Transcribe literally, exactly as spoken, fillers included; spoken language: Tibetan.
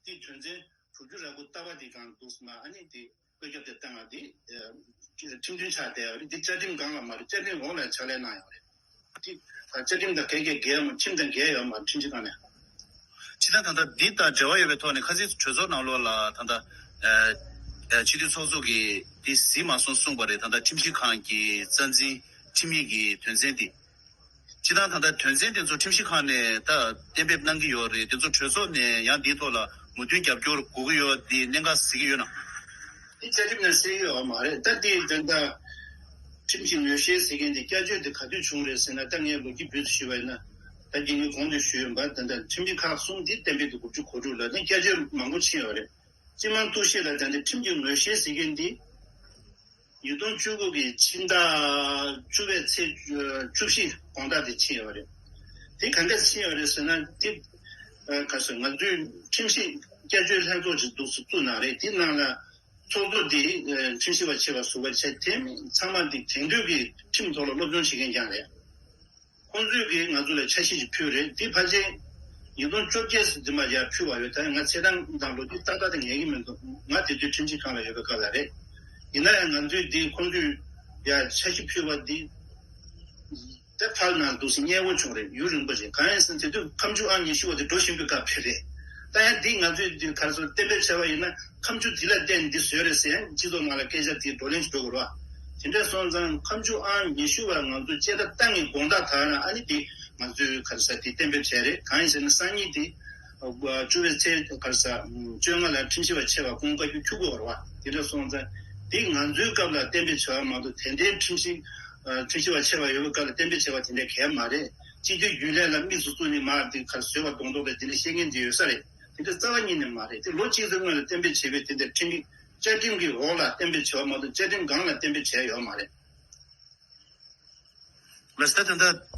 དེའི་དོན་ཚན་དྲུག་ཅུ་རེ་དགུ་ལྟ་བ་དེ་གང་འདུག་སེ་མ་ཨ་ནི་དེ་བཀོད་ཁྱབ་དེ་བཏང་བ་དེ་ཁྲིམས་མཐུན་ཆགས་བསྡད་ཡོད་རེད། དེ་བཅའ་ཁྲིམས་སྒང་ལ་མ་རེད། བཅའ་ཁྲིམས་འོག་ལ་ཕྱག་ལས་གནང་ཡོད་རེད། དེ་བཅའ་ཁྲིམས་དང་འགལ་འགལ་འགལ་ཡོད་མ། ཁྲིམས་དང་འགལ་ཡོད་མ། ཁྲིམས་ཀྱི་སྒང་ནས། སྤྱིར་བཏང་ད་ལྟ་འདི་དང་འབྲེལ་བ་ཡོད་པའི་ཐོག་ནས་ཁ་སང་གྲོས་ཚོགས་ནང་ལོགས་ལ་ད་ལྟ་ཨ་ཨ་སྤྱི་འཐུས་ཚོགས་གཙོ་གིས་འདི་གཟིགས་མ་སོང་གསུངས་པ་རེད། ད་ལྟ་ཁྲིམས་ཞིབ་ཁང་གི་རྩ་འཛིན་ཁྲིམས་ཡིག་གི་དོན་ཚན་འདི། སྤྱིར་བཏང་ད་ལྟ་དོན་ཚན་དེ་ཚོ་ཁྲིམས་ཞིབ་ཁང་ནས་ད་གཏན་འབེབས་གནང་གི་ཡོད་རེད། དེ་ཚོ་གྲོས་ཚོགས་ནས་ཡང་འདིའི་ཐོག་ལ་མོས་མཐུན་རྒྱབ་སྐྱོར་དགོས་ཀྱི་ཡོད། འདི་གནད་འགག་གཟིགས་ཀྱི་ཡོད་ན། འདི་བཅའ་ཁྲིམས་ནང་གསལ་ཡོད་མ་རེད། ད་འདི་ད་ལྟ་ཁྲིམས་ཀྱི་ངོས་བཞེས་ཟེར་མཁན་དེ་བསྐྱར་བཅོས་དེ་ག་དུས་བྱུང་རེད་ཟེར་ན། ད་ངས་ལོ་རྒྱུས་འབུར་དུ་ཞུས་པ་ཡིན་ན། ད་རྒྱ་ངའི་གོང་དུ་ཞུས་ཡོད་པ། ད་ལྟ་ཁྲིམས་ཞིབ་ཁག་གསུམ་དེ་གཏན་འབེབས་དེ་དགུ་བཅུ་གོ་དྲུག་ལ་ནས་བསྐྱར་བཅོས་མང་པོ་ཕྱིན་ཡོད་རེད། སྤྱི་དམངས་འདུ་ཤེས་ལ་ད་ལྟ་ཁྲིམས་ཀྱི་ངོས་བཞེས་ཟེར་མཁན་འདི། ཉིས་སྟོང་བཅུ་དགུ་གི་ཕྱི་ཟླ་བཅུ་པའི་ཚེས་བཅུ་བཞི་དགོང་དག་དེ་ཕྱིན་ཡོད་རེད། དེ་ག་འདྲས་ཕྱིན་ཡོད་རེད་ཟེར་ན། དེ་ཨ་ག་ཟེར། ང་ཚོའི་ཁྲིམས་ཞིབ་བསྐྱར་བཅོས་ལྷན་ཚོགས་ཅིག་འདུག་སེ་བཙུགས་གནང་རེད། དེ་ནང་ལ་ཚོགས་གཙོ་དེ་ཨ་ཁྲིམས་ཞིབ་པ་ཆེ་བ་ཟུར་པ་བྱས། དེ་ཚང་མ་དེ་དེང་དུས་ཀྱི་ཁྲིམས་ཐོག་ལ་སློབ་སྦྱོང་བྱེད་མཁན་རྐྱང་རེད། ཁོང་ཚོས་ཀྱིས་ང་ཚོ་ལ་འཆར་གཞི་ཞིག་ཕུལ་རེད། དེ་ཕལ་ཆེར་ཉིས་སྟོང་བཅོ་བརྒྱད་ཙམ་དེ་མ་ཡར་ཕུལ་བ་ཡོད། ད་ང་ཚེས་གྲངས་དང་ལོ་རྒྱུས་ཏག་ཏག་དེ་ངེས་ཀྱི་མི་འདུག་ང་དེ་དུས་ཁྲིམས་ཞིབ་ཁང་ལ་ཡོད་པའི་སྐབས་ལ་རེད། ཡིན་ན་ཡང་ང་ཚོས་དེ་ཁོང་ཚོས་ཡར་འཆར་གཞི་ཕུལ་བ་དེ་ད་ཕར་ནང་འདུག་སེ་སྔས་པོ་བྱུང་རེད། ཡུན་རིང་པོ་རེད། གང་ཡིན་ཟེར་ན་དེ་དུས་ཁ་མཆུ་ཨང་ཉི་ཤུ་བ་དེ་འགྲོ་བཞིན་པའི་སྐབས་དེ་རེད། ད་ཡང་འདི་ང་ཚོས་འདི་ག་རེ་ཟེར། གཏན་འབེབས་བྱས་པ་ཡིན་ན། ཁ་མཆུ་འདི་ལ་བརྟེན་འདི་བཟོས་རེད་ཟེར་ཡང་སྤྱི་ཚོགས་ནང་ལ་སྐད་ཆ་དེ་བགྲོ་གླེང་ཞིག་འགྲོ་དགོས་རེད་བ། དེ་འདྲ་སོང་ཙང་ཁ་མཆུ་ཨང་ཉི་ཤུ་བ་ང་ཚོ་བཅད་ཁྲ་བཏང་ངེས་དགོངས་དག་དག་ན། ཨ་ནི་དེ་ང་ཚོས་ག་རེ་ཟེར། དེ་གཏན་འབེབས་བྱས་རེད། གང་ཡིན་ཟེར་ན་སང་ཉིན་དེ་བཅུ་པའི་ཚེས་ག་རེ་ཟེར། བཅོ་ལྔ་ལ་ཁྲིམས་ཞིབ་པ་ཆེ་བ་སྐུ་ངོ་བཀའ་བརྒྱུད་འཁྱུར་དགོས་རེད་བ། དེ་འདྲ་སོང་ཙང་དེ་ང་ཚོའི་སྐབས་ལ་གཏན་འབེབས་བྱས་པ་མ་གཏོགས། དེ་འདྲའི་ཁྲིམས་ཞིབ་ཁྲིམས་ཞིབ་པ་ཆེ་བ་ཡོད་པའི་སྐབས་ལ་གཏན་འབེབས་བྱས་པ་དེ་འདྲ་གང་ཡང་མ་རེད། སྤྱི་འཐུས་རྒྱུན་ལས་ལ་དམིགས་སུ་བཙུགས་ནས་མར་དེ་ག་རེ་བཟོས་པ་མདོག་མདོག་དེ་དེ་འདྲ་བཤད་མཁན་དེ་ཡོད་ས་རེད། དེ་འདྲ་རྩ་བ་ཉིད་ནས་མ་རེད། དེ་ལོ་གཅིག་ཙམ་སྔོན་ལ་གཏན་འབེབས་བྱས་པའི་དེ་འདྲ་ཁྲིམས་ཀྱི་བཅའ་ཁྲིམས་ཀྱི་འོག་ལ་གཏན་འབེབས་བྱས་པ་མ་གཏོགས། བཅའ་ཁྲིམས་སྒང་ལ་གཏན་འབེབས་བྱས་ཡོད་མ་རེད། ལགས་སོ། ད་ད་ལྟ།